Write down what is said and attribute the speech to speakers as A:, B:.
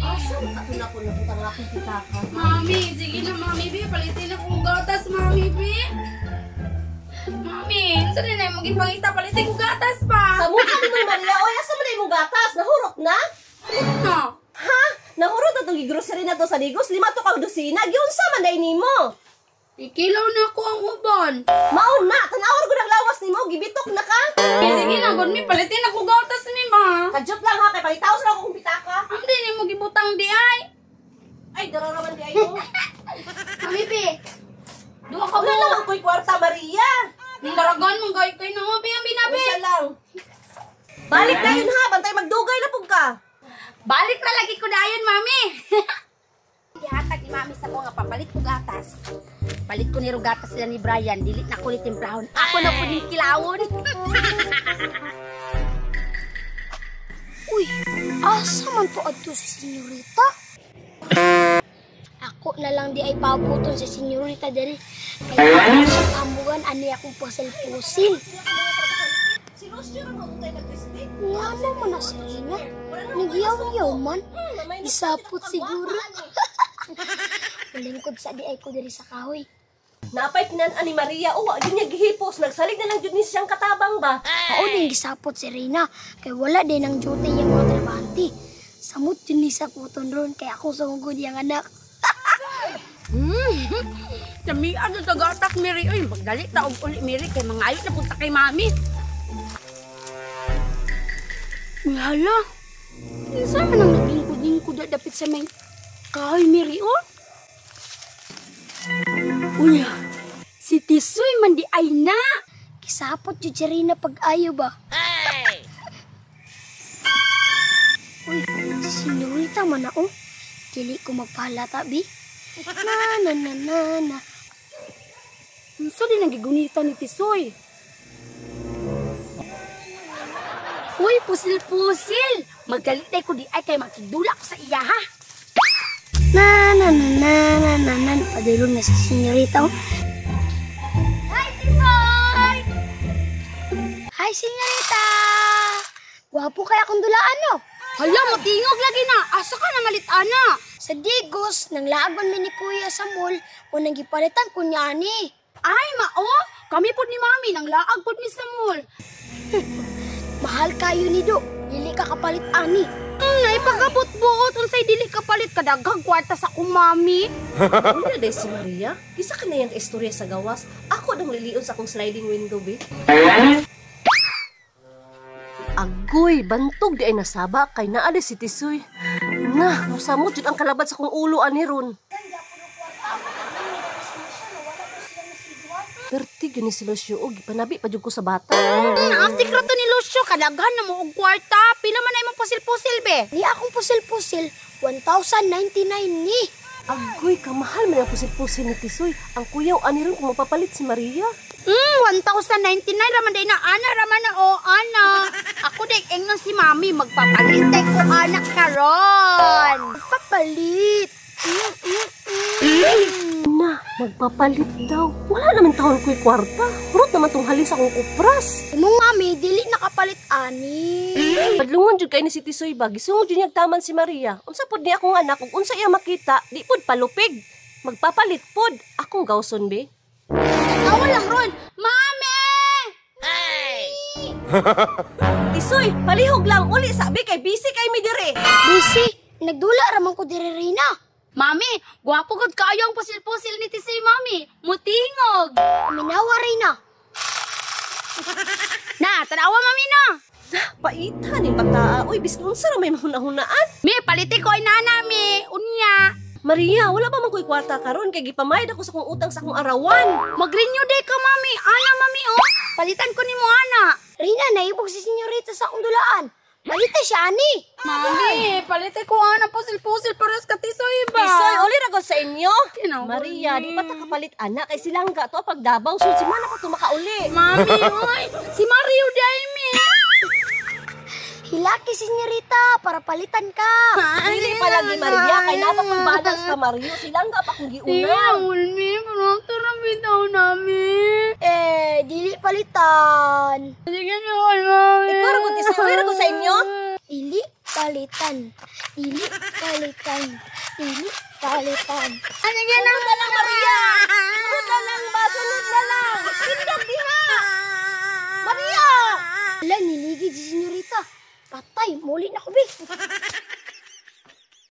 A: Asa na ko nabutang akong pitaka?
B: Mami, sige na mami, bi. Palitin ako og gatas, mami, bi. Mami, unsa din ay mong gipangita? Palitin ko gatas pa.
A: Sa mukha ni Maria, oy, asa man imong gatas? Nahurot na?
B: No.
A: Ha? Nahurot na itong grocery na to sa Digos? 5 to ka dosina. Giunsa man day nimo?
B: Ikilaw na ako ang uban.
A: Maon na, tan-awar gud ang lawas nimo, gibitok na ka.
B: Eh, sige na, god mi, palitin ako gatas mi, ma.
A: Kadyot lang ha, kay palitaw sa akong pitaka.
B: Ang din mo gibutang di ay.
A: Ay, dara raman di ay mo.
B: Mami, bi. Duha ka
A: Wala
B: mo.
A: naman ko'y kwarta, Maria.
B: Naragan mong gay kay no, bi, ang binabi.
A: Usa lang. Balik na yun ha, bantay magdugay na pug ka.
B: Balik na lagi ko dayon, mami. Gihatag ni mami sa ko nga papalit ko gatas. Palit ko ni gatas sila ni Brian, dili na ko ni timplahon. Ako na pud ning kilawon.
C: Uy, asa man to adto si senyorita? Ako na lang di ay pabuton si senyorita diri. Kaya ako siya ambugan ani akong pusil-pusil.
A: Si Lucio ra mo utay nagristik.
C: Nga naman na si Rina. Nagyaw-yaw man. Isapot siguro. Malingkod sa di ay ko diri sa kahoy.
A: Napay kinan-an ni Maria, oh, wa gyud niya gihipos, nagsalig na lang jud ni siyang katabang ba.
C: Mao din gisapot si Reyna kay wala din ang duty yung mga trabahante. Samot yun ni sa puton ron kay ako sumugod yung anak.
B: Tamian na tagatak Mary oy, magdali ta og uli Mary kay mangayo na punta kay mami. Uy, hala. Kinsa man ang naglingkod-lingkod na dapit sa may kahoy Mary oh? Uy, si Tisoy man di ay na.
C: Gisapot yun si Reyna pag ayo ba? Uy, si senyorita man na oh. Dili ko magpahalata, bi. Na na na na na.
B: Unsa din ang gigunita ni Tisoy? Uy, pusil-pusil! Magalit ko di ay kay makidula ko sa iya, ha?
C: Na na na na na na na. Padulong na si senyorita oh.
B: Hi, Tisoy!
C: Hi, senyorita! Gwapo kaya akong dulaan, no?
B: Hala, matingog lagi na! Asa ka na malit, ana?
C: Sa Digos, nang laagon mi ni Kuya sa mall, o nang gipalitan ko niya ani.
B: Ay, mao! Kami pod ni Mami, nang laag pod mi sa mall.
C: Mahal kayo ni Do, dili ka kapalit ani.
B: Naipagabot-buot, unsay dili kapalit kadaghang kwarta sa akong mami.
A: Una day si Maria, kisa ka na yung istorya sa gawas. Ako nang lilion sa akong sliding window, be. Agoy, bantog di ay nasaba kay naali si Tisoy. Na, musamot jud ang kalabad sa kong ulo ani ron. Perti gyud ni si Lucio og gipanabi pa jud ko sa bata.
B: Naasik ra to ni Lucio, kadaghan na mo og kwarta. Pila man ay mong pusil-pusil, be?
C: Ni akong pusil-pusil, 1,099 ni.
A: Agoy, kamahal man ang pusil-pusil ni Tisoy. Ang kuyaw ani ron kung mapapalit si Maria.
B: 1,099 raman day na ana raman na o ana. Ako day engnon si Mami magpapalit day ko anak karon.
C: Papalit.
A: Na, magpapalit daw. Wala naman taon ko'y kwarta. Hurot naman tong halis akong kupras.
C: Imong mami, dili nakapalit ani.
A: Padlungon jud kay ni si Tisoy ba, gisungod jud niyag taman si Maria. Unsa pod ni akong anak ug unsa iya makita, di pod palupig. Magpapalit pod. Akong gawson be.
B: Tawa lang ron. Mami!
A: Tisoy, palihog lang uli sabi kay busy kay mi dire.
C: Busy, nagdula raman ko diri Reyna.
B: Mami, gwapo gud kaayo ang pusil-pusil ni Tisoy, Mami. Mutingog.
C: Minawa Reyna.
B: Na, tanawa Mami na.
A: Paita ning bataa. Uy, biskin unsa ra may mahuna-hunaan.
B: Mi, paliti ko ay nana mi. Unya.
A: Maria, wala pa man ko'y kwarta karon kay gipamayad ako sa akong utang sa akong arawan.
B: Mag-renew day ka, Mami. Ana, Mami, oh. Palitan ko nimo ana.
C: Reyna, naibog si senyorita sa akong dulaan. Palita siya ani.
B: Mami, palitan ko ana pusil-pusil pares ka Tisoy ba?
A: Tisoy, uli ra gud sa inyo.
B: Kinahanglan
A: Maria, di pa
B: ni.
A: ta kapalit ana kay silangga to pagdabaw so si mana pa to makauli.
B: Mami, oy. Si Mario day mi.
C: Hilaki senyorita para palitan ka.
A: Dili pa lagi Maria kay naa pa kong balance ka Mario, silangga pa akong giuna.
B: Iya, ulmi, parang bitaw nami.
C: Eh, dili palitan.
B: Sige na, mami.
A: Ikaw ra gud Tisoy, uli ra gud sa inyo.
C: Dili. palitan. Dili palitan. Dili palitan.
B: Ano yan
A: Sunod na lang, Maria! Sunod na lang ba? Sunod na lang! Tindog diha! Maria!
C: Ala, niligid si senyorita. Patay, muli na ko, bi.